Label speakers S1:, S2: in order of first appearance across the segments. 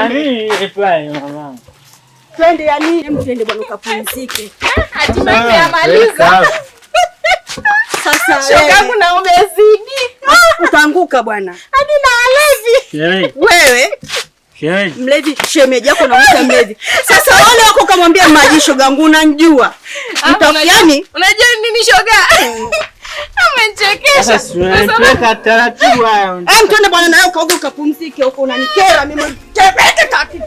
S1: Nani reply mama?
S2: Twende yani, twende bwana ukapumzike.
S3: Hatimaye tumemaliza.
S2: Sasa
S3: shoga na umezidi.
S2: Utaanguka bwana.
S3: Hadi na walevi.
S2: Wewe
S1: Shemeji.
S2: Mlevi, shemeji yako namuita mlevi. Sasa wale wako kamwambia maji shoga yangu unanijua. Yaani
S3: unajua nini shoga? Amenichekesha.
S1: Sasa tunapeleka taratibu hayo.
S2: Eh, mtende bwana na wewe ukaoge ukapumzike huko unanikera mimi. Tepete tati.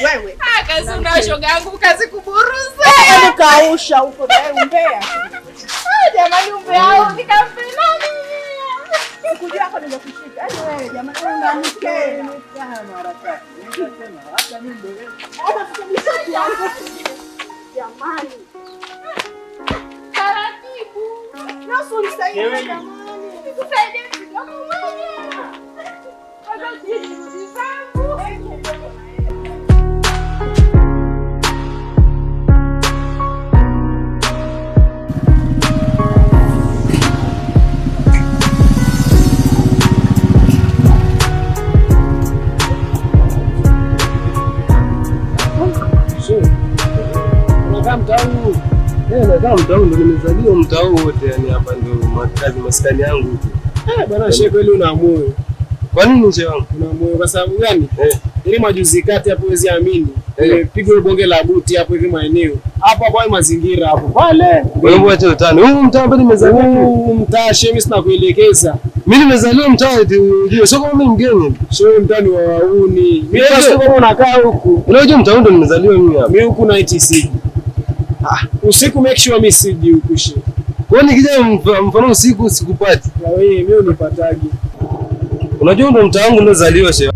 S2: Wewe.
S3: Ah, kazi una shoga yangu kazi kuburuza.
S2: Hebu kausha huko wewe umbea.
S3: Ah, jamani umbea au nikampe nani?
S2: Sikujua hapo nimekushika. Yaani wewe jamani unanikera.
S4: Mara tatu. Nikasema hata mimi ndio.
S2: Jamani.
S3: Taratibu.
S2: Nusu nisaidie jamani.
S3: Nikusaidie kidogo mwenyewe. Kwanza ujirudi zangu.
S5: Mtaa huu ndio nimezaliwa, mtaa huu wote yani hapa ndio makazi maskani yangu huko.
S6: Eh, bwana shehe kweli una moyo.
S5: Kwa nini mzee wangu?
S6: Una moyo kwa sababu gani? Ile majuzi kati hapo huwezi amini. Nimepigwa bonge la buti hapo hivi maeneo. Hapo hapo mazingira hapo. Pale.
S5: Wewe acha utani. Huu mtaa hapa nimezaliwa.
S6: Huu mtaa shehe mimi sina kuelekeza.
S5: Mimi nimezaliwa mtaa eti unajua sio kama mimi mgeni.
S6: Shehe mtaa ni wa wauni. Mimi sio kama unakaa huku.
S5: Unajua mtaa ndo nimezaliwa mimi hapa.
S6: Mimi huku na ITC.
S5: Ah,
S6: usiku make sure mimi siji huku shehe.
S5: Kwa nini nikija mfano usiku sikupati?
S6: Na wewe mimi unipatagi.
S5: Unajua ndo mtaa wangu nilozaliwa shehe.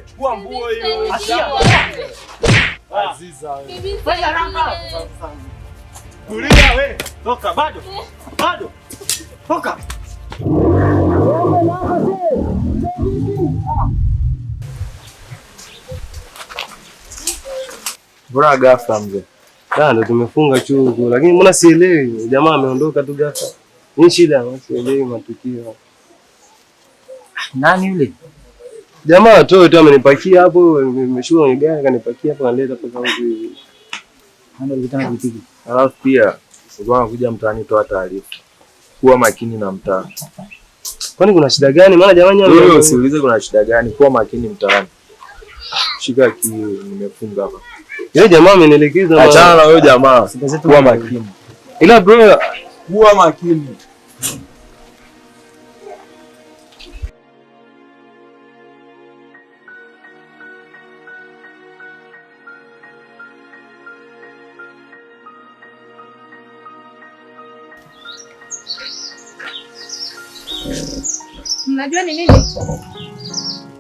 S4: Chukua nguo hiyo. Aziza wewe. Tulia wewe. Toka bado. Bado. Toka.
S7: Mbona ghafla mzee?
S5: Ndio tumefunga chuo lakini mbona sielewi jamaa ameondoka tu ghafla. Ni shida, sielewi matukio.
S7: Nani yule?
S5: Jamaa tu tu amenipakia hapo, nimeshuka kwenye gari akanipakia hapo analeta mpaka huku hivi.
S7: Ndio alikutana pikipiki. Alafu pia ulikuwa unakuja mtaani toa taarifa. Kuwa makini na mtaa.
S5: Kwani kuna shida gani? Maana jamani
S7: wewe usiulize kuna shida gani, kuwa makini mtaani. Shika kiu nimefunga hapa.
S5: Yule jamaa amenielekeza.
S7: Achana na wewe jamaa. Kuwa makini.
S5: Ila bro,
S7: kuwa makini.
S3: Mnajua ni nini?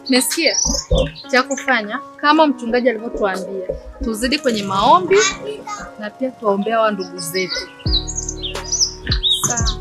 S3: Mesikia cha kufanya kama mchungaji alivyotuambia, tuzidi kwenye maombi na pia tuwaombea wa ndugu zetu. Sawa.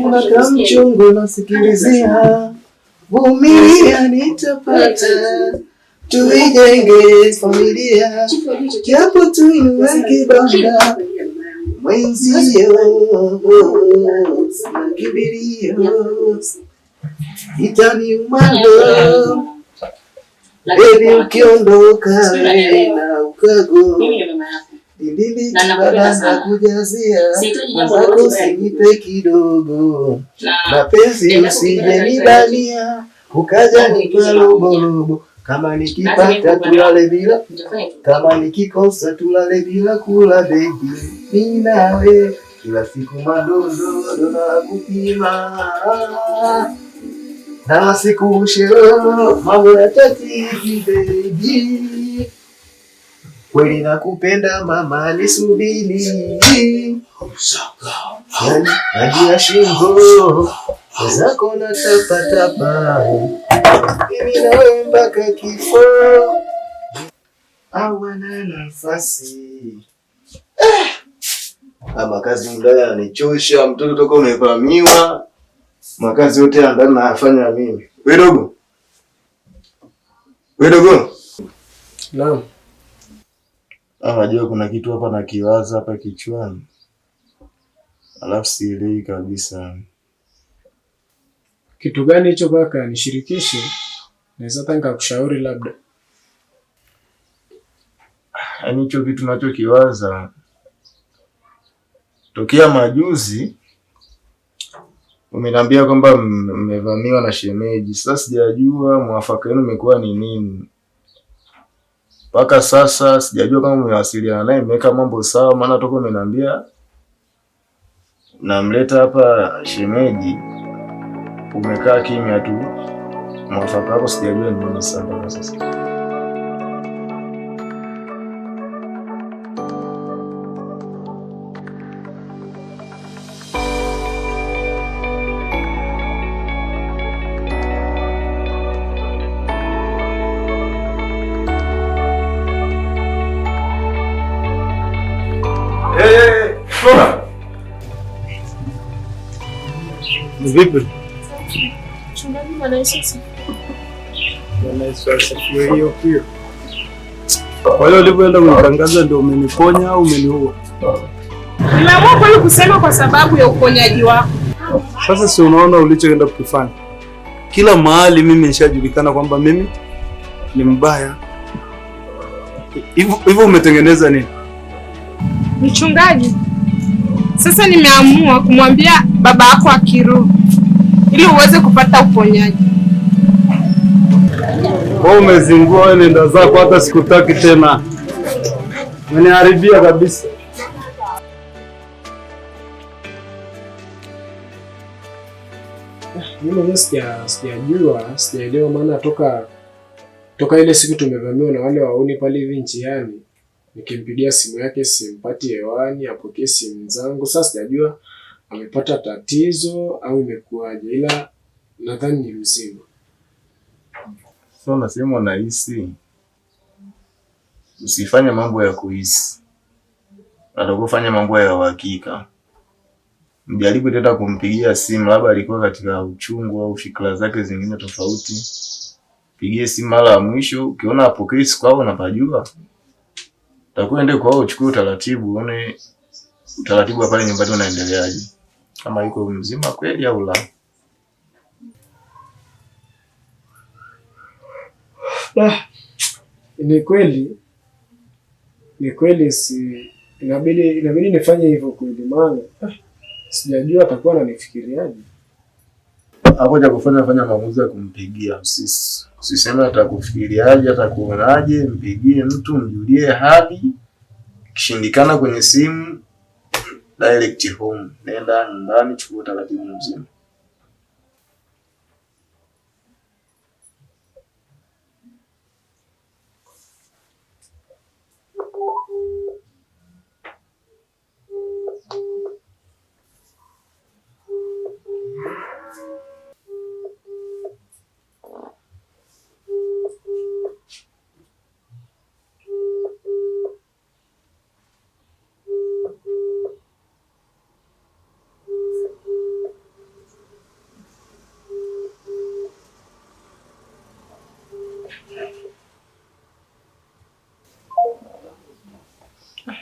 S8: Kuna mchungu nasikilizia, vumilia nitapata, tuijenge familia, japo tuinue kibanda, mwenzio na kibirio, itaniuma baby ukiondoka na ukago Dilili kibanda kujazia mwenzako, usinipe kidogo mapenzi, usije nibania ukaja nipa robo robo.
S9: Kama nikipata tulale bila, kama nikikosa tulale bila kula baby. Mimi nawe kila siku madondo na kupima. Na siku shero mambo ya tatizi baby. Kweli nakupenda mama, nisubiri. Yani maji ya shingo zako na tapa tapa, mimi nawe mpaka kifo. Hawana nafasi. Makazi ndani yananichosha, mtoto toka umevamiwa, makazi yote ya ndani nayafanya mimi. Wewe dogo, wewe dogo.
S6: Naam.
S7: Najua kuna kitu hapa nakiwaza hapa kichwani, alafu sielewi kabisa.
S6: Kitu gani hicho kaka? Nishirikishe, naweza hata nikakushauri labda.
S7: Yaani hicho kitu nachokiwaza tokea majuzi, umeniambia kwamba mmevamiwa na shemeji. Sasa sijajua mwafaka wenu umekuwa ni nini mpaka sasa, sijajua kama mmewasiliana naye mmeweka mambo sawa, maana toka umeniambia namleta hapa shemeji, umekaa kimya tu. Mwafaka wako sijajua ni nini sasa mpaka sasa. Flora.
S4: Ni vipi?
S10: Mchungaji, Bwana Yesu asifiwe.
S4: Bwana Yesu asifiwe. Hiyo hiyo. Kwa hiyo ulivyoenda kunitangaza ndio umeniponya au umeniua?
S10: Nimeamua kweli kusema kwa sababu ya uponyaji wako.
S4: Sasa si unaona ulichoenda kukifanya? Kila mahali mimi nishajulikana kwamba mimi ni mbaya. Hivyo hivyo umetengeneza nini?
S10: Mchungaji, sasa nimeamua kumwambia baba yako wa kiroho ili uweze kupata uponyaji.
S4: Wewe umezingua, wewe nenda zako, hata sikutaki tena. Umeniharibia kabisa.
S6: Mimi mwenyewe sijajua, sijaelewa, maana toka ile siku tumevamiwa na wale wauni pale hivi njiani, nikimpigia simu yake simpati hewani, apokee simu zangu. Sasa sijajua amepata tatizo au imekuwaje, ila nadhani ni mzima.
S7: Sasa unasema unahisi, usifanye mambo ya kuhisi, unatakiwa kufanya mambo ya uhakika. Mjaribu tena kumpigia simu, labda alikuwa katika uchungu au fikra zake zingine tofauti. Pigie simu mara ya mwisho, ukiona apokee siku kwao unapajua, utakuwa ende kwao uchukue utaratibu, uone utaratibu wa pale nyumbani unaendeleaje, kama yuko mzima kweli au la.
S6: Ni kweli, ni kweli, si inabidi nifanye hivyo kweli, maana sijajua atakuwa ananifikiriaje.
S7: Hapo cha kufanya, fanya maamuzi ya kumpigia. Usiseme atakufikiriaje, atakuonaje. Mpigie mtu mjulie hali, kishindikana kwenye simu, direct home, nenda nyumbani, chukua utaratibu mzima.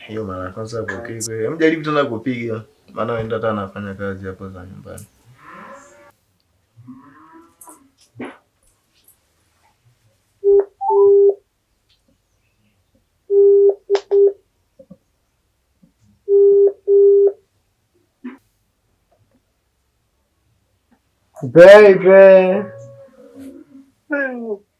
S7: Hiyo mara ya kwanza kupokea. Hebu jaribu tena kupiga, maana wenda hata anafanya kazi hapo za nyumbani.
S6: Baby.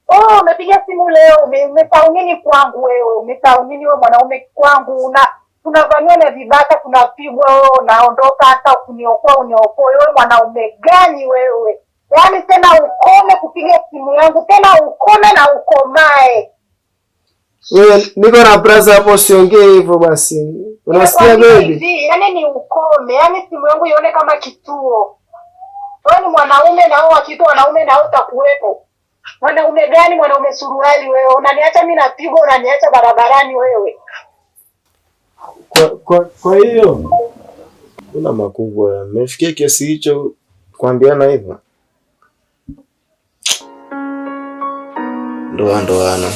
S8: Oh, umepiga
S11: Unapiga simu leo, umesahau nini kwangu wewe? Umesahau nini wewe mwanaume kwangu? Tunavamiwa na vibaka, tunapigwa, wewe unaondoka, hata kuniokoa uniokoe. Wewe mwanaume gani wewe? Yaani tena ukome kupiga simu yangu, tena ukome na ukomae.
S6: Wewe niko na braza hapo, usiongee hivyo basi. Unasikia baby?
S11: Yaani ni ukome, yaani simu yangu ione kama kituo. Wewe ni mwanaume na wao wakiitwa wanaume na wewe utakuwepo. Mwanaume gani? Mwanaume suruali wewe. Unaniacha mimi napigwa, unaniacha barabarani wewe.
S4: Kwa hiyo
S7: kuna makubwa. Mmefikia kiasi hicho kuambiana hivyo? Ndoa ndoana.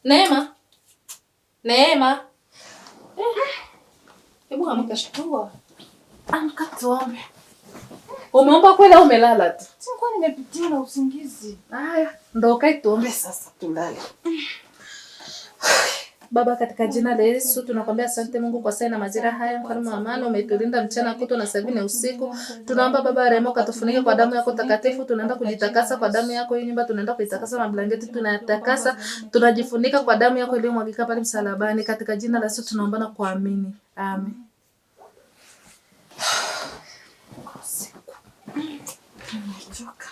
S3: Neema. Neema. Hebu amka shtua. Amka tuombe. Umeomba kweli au umelala tu?
S10: Sikuwa nimepitiwa na usingizi.
S3: Haya, ndo kae tuombe sasa tulale. Baba, katika jina la Yesu tunakwambia asante Mungu kwa saa na majira haya, mfalme wa amani, umetulinda mchana kutwa na sabini usiku. Tunaomba Baba rehema ukatufunike kwa damu yako takatifu. Tunaenda kujitakasa kwa damu yako, hii nyumba tunaenda kuitakasa, mablanketi tunayatakasa, tunajifunika kwa damu yako iliyomwagika pale msalabani. Katika jina la Yesu tunaomba na kuamini, amen. Usiku nimechoka.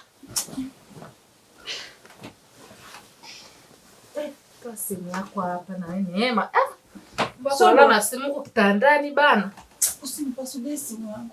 S3: Toa simu yako hapa na wewe Neema. Mbona na simu huko kitandani bana?
S10: Usinipasulie simu yangu.